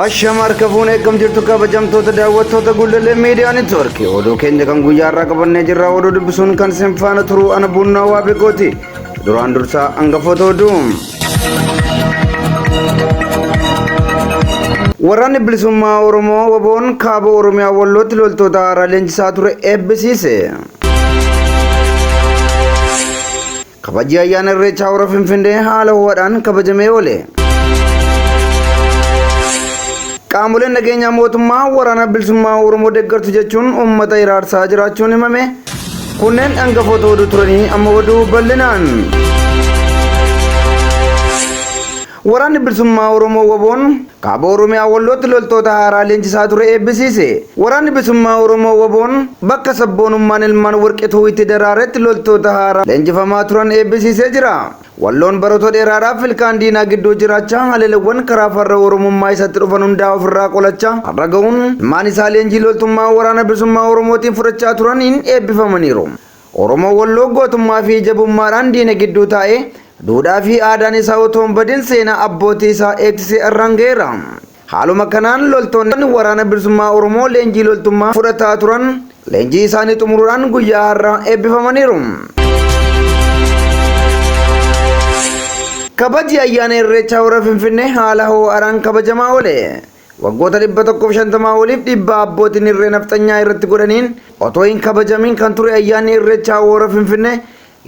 Ashama harka fuune akkam jirtu kabajamtoota daawwattoota Gullallee Miidiyaa Neetwoorkii oduu keenya kan guyyaa irraa qabannee jirra oduu dubbisuun kan isin faana turu ana Bunnaa Waabekooti. Duraan dursaa hangafoota oduu. Waraanni Bilisummaa Oromoo Waboon kaaba Oromiyaa Wallootti loltoota haaraa leenjisaa ture eebbisiise. Kabajii ayyaana Irreechaa Hora Finfinnee haala ho'aadhaan kabajamee oole. Qaamoleen nageenyaa mootummaa waraana bilisummaa Oromoo deeggartu jechuun uummata hiraarsaa jiraachuun himame. Kunneen hangafoota oduu turanii amma oduu bal'inaan. Waraanni Bilisummaa Oromoo Waboon Kaaba Oromiyaa Wallootti loltoota haaraa leenjisaa ture eebbisiise. Waraanni Bilisummaa Oromoo Waboon bakka sabboonummaan ilmaan warqituu itti daraaretti loltoota haaraa leenjifamaa turan eebbisiisee jira. Walloon baroota dheeraadhaaf ilkaan diinaa gidduu jiraachaa haleelawwan karaa farra Oromummaa isatti dhufan hundaa ofirraa qolachaa har'a ga'uun ilmaan isaa leenjii loltummaa Waraana Bilisummaa Oromootiin fudhachaa turaniin eebbifamaniiru. Oromoo Walloo gootummaa fi jabummaadhaan diina gidduu taa'ee duudhaa fi aadaan isaa otoo hin badin seenaa abbootii isaa eegsisee har'aan ga'eera. Haaluma kanaan loltoonni Waraana Bilisummaa Oromoo leenjii loltummaa fudhataa turan leenjii isaanii xumuruudhaan guyyaa har'aa eebbifamaniiru. Kabaji ayyaana Irreechaa Hora Finfinnee haala ho'aadhaan kabajamaa oole. Waggoota 150 oliif dhiibbaa abbootiin irree nafxanyaa irratti godhaniin otoo hin kabajamin kan ture ayyaanni Irreechaa Hora Finfinnee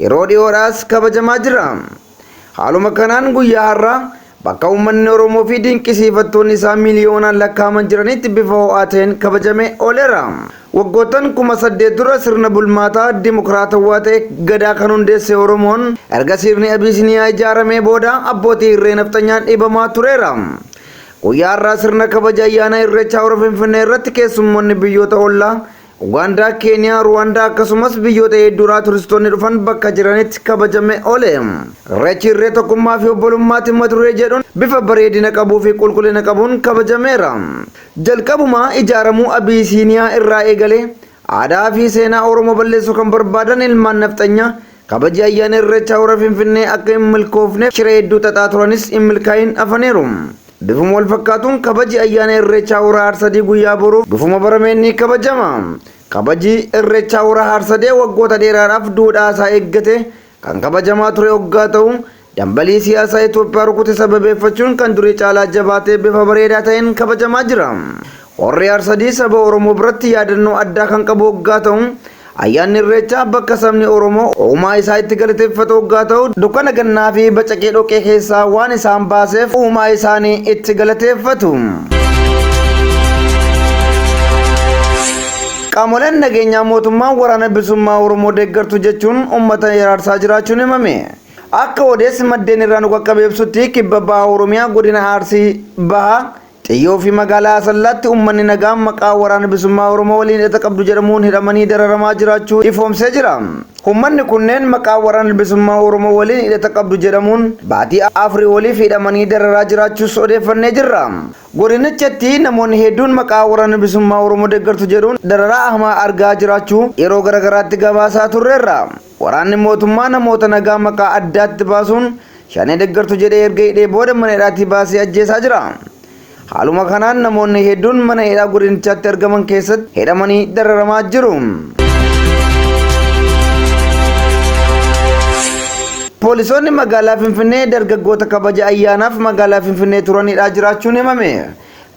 yeroo dhiyoodhaas kabajamaa jira. Haaluma kanaan guyyaa har'aa bakka uummanni Oromoo fi dinqisiifattoonni isaa miliyoonaan lakkaa'aman jiranitti bifa ho'aa ta'een kabajamee ooleera. Waggoottan 8,000 dura sirna bulmaataa dimokiraatawwaa ta'e Gadaa kan hundeesse Oromoon erga sirni Abiisiniyaa ijaaramee booda abbootii irree nafxanyaan dhiibamaa tureera. Guyyaa har'aa sirna kabaja ayyaana Irreechaa Hora Finfinnee irratti keessummoonni biyyoota ollaa Ugaandaa, Keeniyaa, Ruwaandaa akkasumas biyyoota hedduurraa turistoonni dhufan bakka jiranitti kabajame oole. Irreechi irree tokkummaa fi obbolummaati mata duree jedhuun bifa bareedina qabuu fi qulqullina qabuun kabajameera. Jalqabumaa ijaaramuu Abiisiiniyaa irraa eegalee aadaa fi seenaa Oromoo balleessuu kan barbaadan ilmaan nafxanyaa kabaji ayyaana Irreechaa Hora Finfinnee akka hin milkoofneef shira hedduu xaxaa turanis hin milkaa'iin hafaniiru. Bifuma wal fakkaatuun kabaji ayyaana Irreechaa Hora Harsadii guyyaa boruu bifuma barameen ni kabajama. Kabaji Irreechaa Hora Harsadee waggoota dheeraadhaaf duudhaa isaa eeggatee kan kabajamaa ture oggaa ta'u, dambalii siyaasaa Itoophiyaa rukute sababeeffachuun kan durii caalaa jabaatee bifa bareedaa ta'een kabajamaa jira. Horri Harsadii saba Oromoo biratti yaadannoo addaa kan qabu oggaa ta'u, ayyaanni Irreechaa bakka sabni Oromoo uumaa isaa itti galateeffatu oggaa ta'u, dukkana gannaa fi bacaqii dhoqqee keessaa waan isaan baaseef uumaa isaanii itti galateeffatu. Qaamoleen nageenyaa mootummaa Waraana Bilisummaa Oromoo deeggartu jechuun uummata hiraarsaa jiraachuun himame. Akka odeessi maddeen irraa nu qaqqabe ibsutti kibba baha Oromiyaa godina Arsii Bahaa Xiyyoo fi magaalaa Asallaatti uummanni nagaan maqaa Waraana Bilisummaa Oromoo waliin hidhata qabdu jedhamuun hidhamanii dararamaa jiraachuu ifoomsee jira. Uummanni kunneen maqaa Waraana Bilisummaa Oromoo waliin hidhata qabdu jedhamuun baatii afurii oliif hidhamanii dararaa jiraachuus odeeffannee jirra. Godinichatti namoonni hedduun maqaa Waraana Bilisummaa Oromoo deeggartu jedhuun dararaa hamaa argaa jiraachuu yeroo garagaraatti gabaasaa turreerra. Waraanni mootummaa namoota nagaa maqaa addaatti baasuun Shanee deeggartu jedhee erga hidhee booda mana hidhaatii baasee ajjeesaa jira. Haaluma kanaan namoonni hedduun mana hidhaa godinichaatti argaman keessatti hidhamanii dararamaa jiru. Poolisoonni magaalaa Finfinnee dargaggoota kabaja ayyaanaaf magaalaa Finfinnee turan hidhaa jiraachuun himame.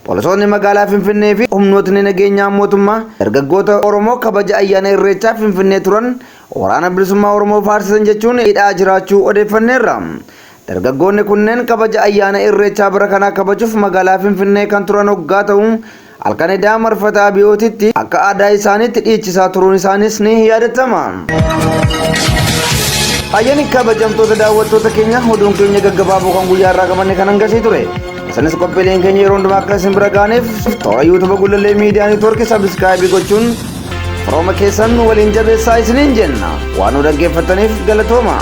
Poolisoonni magaalaa Finfinnee fi humnootni nageenyaa mootummaa dargaggoota Oromoo kabaja ayyaana Irreechaa Finfinnee turan Waraana Bilisummaa Oromoo faarsisan jechuun hidhaa jiraachuu odeeffanneerra. Dargaggoonni kunneen kabaja ayyaana Irreechaa bara kanaa kabajuuf magaalaa Finfinnee kan turan hoggaa ta'u, halkan edaa marfata Abiyootitti akka aadaa isaaniitti dhiichisaa turuun isaanis ni yaadatama. Hayyani kabajamtoota daawwattoota keenya oduun keenya gaggabaaboo kan guyyaa irraa qabanne kan hangasii ture. Isinis qophiileen keenya yeroo hundumaa akka isin bira ga'aniif toora YouTube Gullallee Miidiyaa Neetwoorkii sabiskiraayibii gochuun firooma keessan nu waliin jabeessaa isiniin jenna. Waan nu dhaggeeffattaniif galatooma.